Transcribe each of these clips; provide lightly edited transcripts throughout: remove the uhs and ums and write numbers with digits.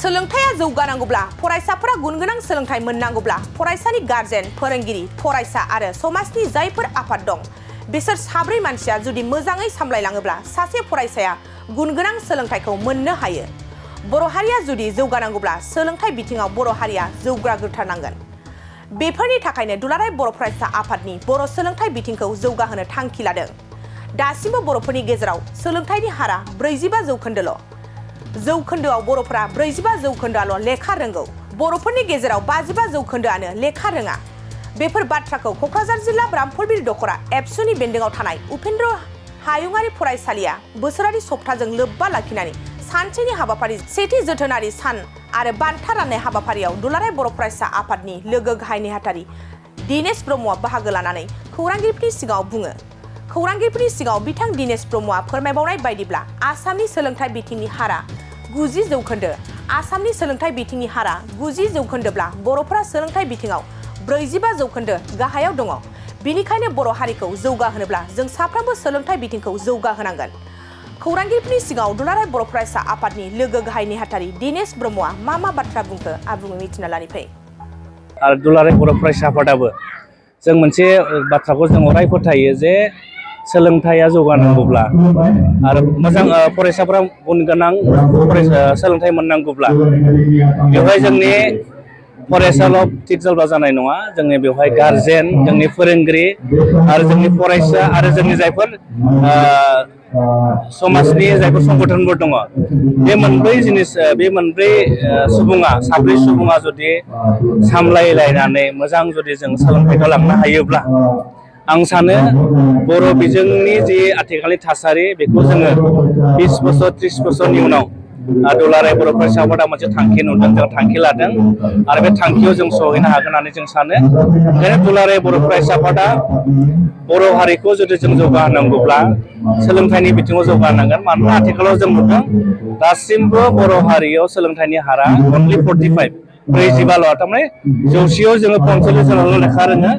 सोलोंथाइया जौगानांगौब्ला फरायसाफोरा गुनगोनां सोलोंथाइ मोननांगौब्ला फरायसानि गार्जेन, फोरोंगिरि, फरायसा आरो समाजनि जायफोर आफाद दं बिसोर साब्रै मानसिया जुदि मोजाङै सामलायलाङोब्ला सासे फरायसाया गुनगोनां सोलोंथाइखौ मोननो हायो। बर' हारिया जुदि जौगानांगौब्ला सोलोंथाइ बिथिङाव बर' हारिया जौगाग्रोथारनांगोन। बेफोरनि थाखायनो दुलाराय बर' फरायसा आफादनि बर' सोलोंथाइ बिथिंखौ जौगाहोनो थांखि लादों। दासिमबो बर'फोरनि गेजेराव सोलोंथाइनि हारा 45 जौखोन्दोल'। जौखोन्दोआव बर'फोरा 45 जौखोन्दोआल' लेखा रोंगौ। बर'फोरनि गेजेराव 55 जौखोन्दोआनो लेखा रोङा। बेफोर बाथ्राखौ क'क्राझार जिल्ला ब्राह्मणबिल दख'रा एबसुनि बेन्दोंआव थानाय उपेन्द्र हायुङारि फरायसालिया बोसोरारि सप्ताजों लोब्बा लाखिनानै सानसेनि हाबाफारि सेथि जोथोनारि सान आरो बान्था राननाय हाबाफारियाव दुलाराय बर' फरायसा आफादनि लोगो गाहाय नेहाथारि दिनेश ब्रह्मआ बाहागो लानानै खौरांगिरिफोरनि सिगाङाव बुङो। खौरांगिरिफोरनि सिगाङाव बिथां दिनेश ब्रह्मआ फोरमायबावनाय बायदिब्ला आसामनि सोलोंथाइ बिथिंनि हारा 90 जौखोन्दो। आसामनि सोलोंथाइ बिथिंनि हारा 90 जौखोन्दोब्ला बर'फोरा सोलोंथाइ बिथिङाव 45 जौखोन्दो गाहायाव दङ। बिनिखायनो बर' हारिखौ जौगाहोनोब्ला जों साफ्रोमबो सोलोंथाइ बिथिंखौ जौगाहोनांगोन। खौरांगिरिफोरनि सिगाङाव दुलाराय बर' फरायसा आफादनि लोगो गाहाय नेहाथारि दिनेश ब्रह्मआ मा बाथ्रा बुंखो आबुङै मिथिना लानि फै। आरो दुलाराय बर' फरायसा आफादाबो जों मोनसे बाथ्राखौ जों अराय फोथायो जे सोलोंथाइया जौगानांगौब्ला आरो मोजां फरायसाफोरा गुन गोनां सोलोंथाइ मोननांगौब्ला बेवहाय जोंनि फरायसाल' टिचारल' जानाय नङा, जोंनि बेवहाय गार्जेन, जोंनि फोरोंगिरि आरो जोंनि फरायसा आरो जोंनि जायफोर समाजनि जायफोर संगठनफोर दङ, बे मोनब्रै साब्रै सुबुङा जुदि सामलायलायनानै मोजां जुदि जों सोलोंथाइखौ लांनो हायोब्ला आं सानो बर' बिजोंनि जि आथिखालनि थासारि बेखौ जोङो 20 बोसोर 30 बोसोरनि उनाव दुलाराय बर' फरायसा आफादा मोनसे थांखि नुदों, जों थांखि लादों आरो बे थांखियाव जों सहैनो हागोन होननानै जों सानो। ओंखायनो दुलाराय बर' फरायसा आफादा बर' हारिखौ जुदि जों जौगाहोनांगौब्ला सोलोंथाइनि बिथिङाव जौगाहोनांगोन। मानोना आथिखालाव जों नुदों दासिमबो बर' हारियाव सोलोंथाइनि हारा अनलि 45, 45ल'। थारमाने 100आव जोङो 45 जनाल' लेखा रोङो,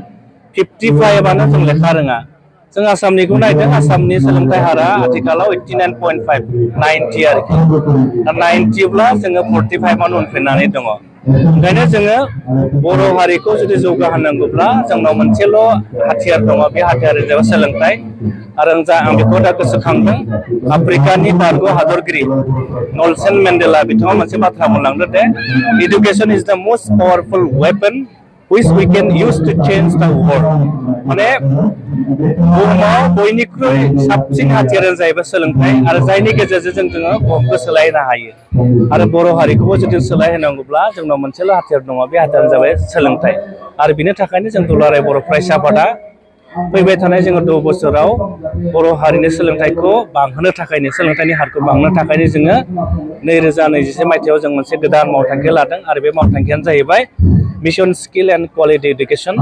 55आनो जों लेखा रोङा। जों आसामनिखौ नायदों, आसामनि सोलोंथाइ हारा आथिखालाव 89.5, 90 आरोखि। दा 90ब्ला जोङो 45आवनो उनफिननानै दङ। ओंखायनो जोङो बर' हारिखौ जुदि जौगाहोनांगौब्ला जोंनाव मोनसेल' हाथियार दङ, बे हाथियारा जाबाय सोलोंथाइ। आरो आं बेखौ दा गोसोखांदों, आफ्रिकानि बारग' हादरगिरि नेलसन मेन्डेला बिथाङा मोनसे बाथ्रा बुंलांदों दे इडुकेसन इज द most powerful weapon which we can use to change the world। माने बुहुमाव बयनिख्रुइ साबसिन हाथियारानो जाहैबाय सोलोंथाइ आरो जायनि गेजेरजों जोङो बुहुमखौ सोलायनो हायो। आरो बर' हारिखौबो जुदि सोलायहोनांगौब्ला जोंनाव मोनसेल' हाथियार दङ, बे हाथियारानो जाबाय सोलोंथाइ। आरो बिनि थाखायनो जों दुलाराय बर' फरायसा आफादा फैबाय थानाय जोङो 2 बोसोराव बर' हारिनि सोलोंथाइखौ बांहोनो थाखायनो, सोलोंथाइनि हारखौ बांहोनो थाखायनो जोङो 2021 मायथाइयाव जों मोनसे गोदान मावथांखि लादों आरो बे मावथांखियानो जाहैबाय mission skill and quality education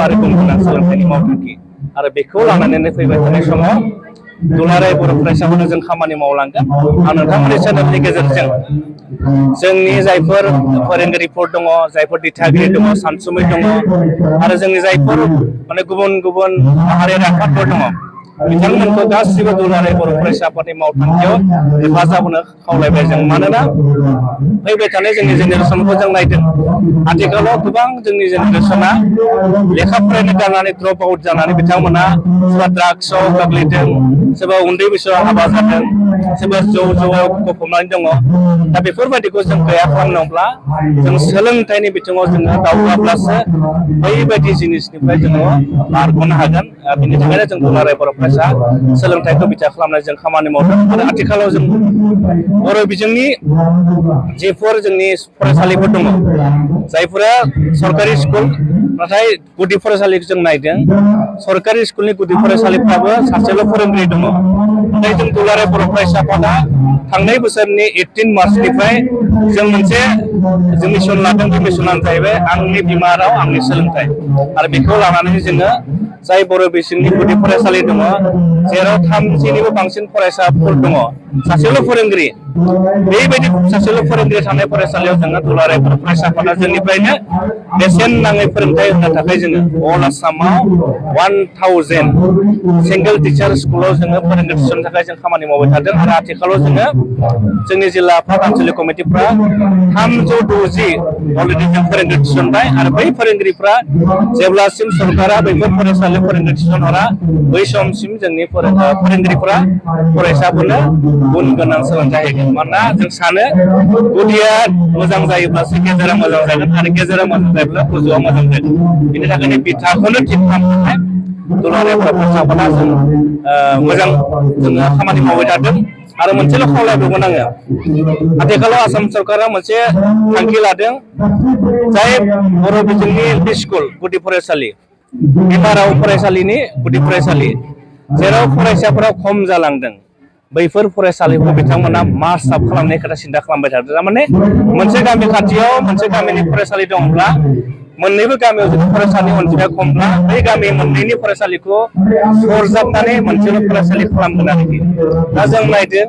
आरो गुन गोनां सोलोंथाइनि मावथांखि। आरो बेखौ लानानैनो फैबाय थानाय समाव दुलाराय बर' फरायसाफोरनो जों खामानि मावलांगोन। आं नोंथांमोननि चेनेलनि गेजेरजों जोंनि जायफोर फोरोंगिरिफोर दङ, जायफोर दिथागिरि दङ, सानसुमै दङ आरो जोंनि जायफोर माने गुबुन गुबुन माहारियारि आफादफोर दङ, बिथांमोनखौ गासिबो दुलाराय बर' फरायसा आफादनि मावथांखियाव हेफाजाब होनो खावलायबाय जों। मानोना फैबाय थानाय जोंनि जेनेरेसनखौ जों नायदों, आथिखालाव गोबां जोंनि जेनेरेसना लेखा फरायनो गारनानै ड्रप आउट जानानै बिथांमोना सोरबा ड्राग्सआव गोग्लैदों, सोरबा उन्दै बैसोआव हाबा जादों, सोरबा जौआव गफबनानै दङ। दा बेफोरबायदिखौ जों गैया खालामनोब्ला जों सोलोंथाइनि बिथिङाव जोङो दावगाब्लासो बैबायदि जिनिसनिफ्राय जोङो बारग'नो हागोन। बेनि थाखायनो जों दुलाराय बर' फरायसा सोलोंथाइखौ बिथा खालामनानै जों खामानि मावदों। आरो आथिखालाव जों बर' बिजोंनि जिफोर जोंनि फरायसालिफोर दङ, जायफोरा सरकारि स्कुल, नाथाय गुदि फरायसालिखौ जों नायदों, सरकारि स्कुलनि गुदि फरायसालिफ्राबो सासेल' फोरोंगिरि दङ। नाथाय जों दुलाराय बर' फरायसा आफादा थांनाय बोसोरनि 18 मार्चनिफ्राय जों मोनसे मिशन लादों। बे मिशनानो जाहैबाय आंनि बिमा राव आंनि सोलोंथाइ। आरो बेखौ लानानै जोङो जाय बर' बिजोंनि गुदि फरायसालि दङ, जेराव 30निबो बांसिन फरायसाफोर दङ, सासेल' फोरोंगिरि, बेबायदि सासेल' फोरोंगिरि थानाय फरायसालियाव जोङो दुलाराय फरायसाफोरा जोंनिफ्रायनो बेसेन नाङै फोरोंथाय होनो थाखाय जोङो अल आसामाव 1000 सिंगल टिचार स्कुलाव जोङो फोरोंगिरि थिसननो थाखाय जों खामानि मावबाय थादों आरो आथिखालाव जोङो जोंनि जिल्ला आफाद आनसलिक कमिटिफ्रा 360 अलरेडि जों फोरोंगिरि थिसनबाय आरो बै फोरोंगिरिफ्रा जेब्लासिम सरकारा बैफोर फरायसालियाव फोरोंगिरि थिसनहरा बै समसिम जोंनि फोरोंगिरिफ्रा फरायसाफोरनो गुन गोनां सोलोंथाइ होगोन। मानोना जों सानो गुदिया मोजां जायोब्लासो गेजेरा मोजां जागोन आरो गेजेरा मोजां जायोब्ला गोजौआ मोजां जागोन। बेनि थाखायनो बिथाखौनो थिग खालामनो थाखाय दुलाराय फरायसाफोरा जों मोजां जोङो खामानि मावबाय थादों आरो मोनसेल' खावलायबावगोन आङो आथिखालाव आसाम सरकारा मोनसे थांखि लादों जाय बर' बिजोंनि एलपि स्कुल गुदि फरायसालि बिमा राव फरायसालिनि गुदि फरायसालि जेराव फरायसाफोरा खम जालांदों बैफोर फरायसालिखौ बिथांमोना मार्च आप खालामनाय खोथा सिन्था खालामबाय थादों। थारमाने मोनसे गामि खाथियाव मोनसे गामिनि फरायसालि दंब्ला मोननैबो गामियाव जुदि फरायसालि अनजिमाया खमब्ला बै गामि मोननैनि फरायसालिखौ सरजाबनानै मोनसेल' फरायसालि खालामगोन आरोखि। दा जों नायदों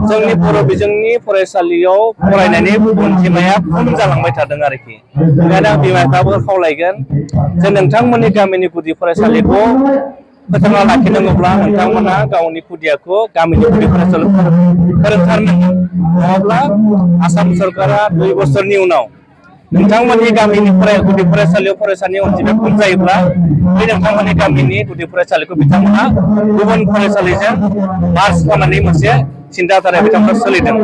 जोंनि बर' बिजोंनि फरायसालियाव फरायनायनि अनजिमाया खम जालांबाय थादों आरोखि। ओंखायनो आं बिमा बिफाफोरखौ खावलायगोन जे नोंथांमोननि गामिनि गुदि फरायसालिखौ फोथांना लाखिनांगौब्ला नोंथांमोना गावनि खुदियाखौ गामिनि गुदि फरायसालियाव फोरोंथारनांगोन। नङाब्ला आसाम सरकारा 2 बोसोरनि उनाव नोंथांमोननि गामिनि गुदि फरायसालियाव फरायसानि अनजिमाया खम जायोब्ला बे नोंथांमोननि गामिनि गुदि फरायसालिखौ बिथांमोना गुबुन फरायसालिजों मार्ज खालामनानै मोनसे सिन्थाधाराया बिथांमोना सोलिदों।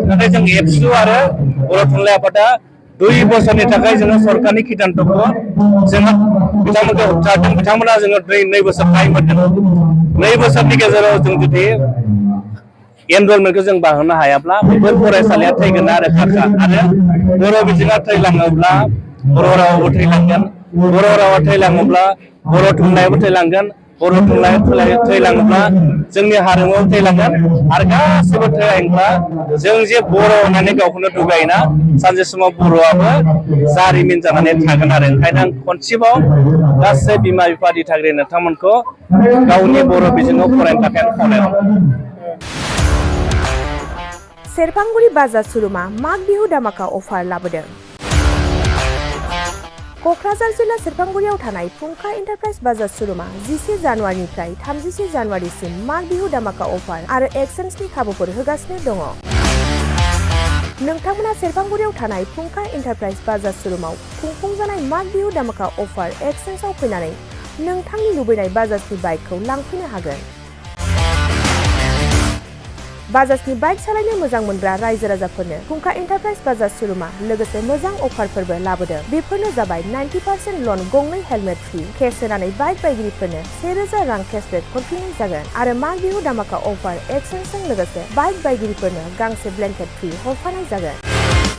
नाथाय जों एबसु आरो बर' थुनलाइ आफादा 2 बोसोरनि थाखाय जोङो सरकारनि सिद्धान्तखौ जोङो बिथांमोनखौ होबथादों। बिथांमोना जोङो 2 बोसोर टाइम होदों। 2 बोसोरनि गेजेराव जों जुदि एनरलमेन्टखौ जों बांहोनो हायाब्ला बेफोर फरायसालिया थैगोन आरो खाखा आरो बर' बिजोङा थैलाङोब्ला बर' रावाबो थैलांगोन। बर' रावा थैलाङोब्ला बर' थुनलाइयाबो थैलांगोन। बर' थुनलाइया थैलाङोब्ला जोंनि हारिमुआव थैलांगोन आरो गासैबो थैलाङोब्ला जों जे बर' होननानै गावखौनो दुगायोना सानसे समाव बर'आबो जारिमिन जानानै थागोन आरो। ओंखायनो आं खनसेबाव गासै बिमा बिफा दिथागिरि नोंथांमोनखौ गावनि बर' बिजोङाव फरायनो थाखाय आं खावलायहरो। सेरफांगुरि बाजार सुरुमा माग बिहु दामाका अफार लाबोदों। क'क्राझार जिल्ला सेरफांगुरियाव थानाय फुंखा एन्टारप्राइज बाजार सुरुमा 11 जानुवारिनिफ्राय 31 जानुवारिसिम माग बिहु दामाका अफार आरो एक्सचेन्जनि खाबुफोर होगासिनो दङ। नोंथांमोना सेरफांगुरियाव थानाय फुंखा एन्टारप्राइज बाजार सुरुमाव खुंफुंजानाय माग बिहु दामाका अफार एक्सचेन्जआव फैनानै नोंथांनि लुबैनाय बाजाजनि बाइकखौ लांफैनो हागोन। बाजाजनि बाइक सालायनो मोजां मोनग्रा रायजो राजाफोरनो फुंखा एन्टारप्राइज बाजार सुरुमा लोगोसे मोजां अफारफोरबो लाबोदों। बेफोरनो जाबाय 90% लन, गंनै हेलमेट फ्रि, केस होनानै बाइक बायगिरिफोरनो 1000 रां केसबेक हरफिननाय जागोन आरो माग बिहु दामाका अफार एक्सचेन्जजों लोगोसे बाइक बायगिरिफोरनो गांसे ब्लेंकेट फ्रि हरफानाय जागोन।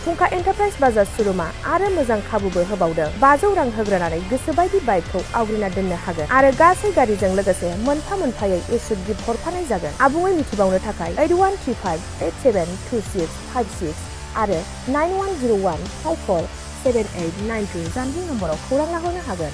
फुंखा एन्टारप्राइज बाजार सुरुमा आरो मोजां खाबुबो होबावदों। 500 रां होग्रोनानै गोसोबायदि बाइकखौ आवग्रिना दोननो हागोन आरो गासै गारिजों लोगोसे मोनफा मोनफायै इस्युट गिफ्ट हरफानाय जागोन। आबुङै मिथिबावनो थाखाय 8135872656 आरो 9101547892 जानबुं नम्बराव खौरां लाहरनो हागोन।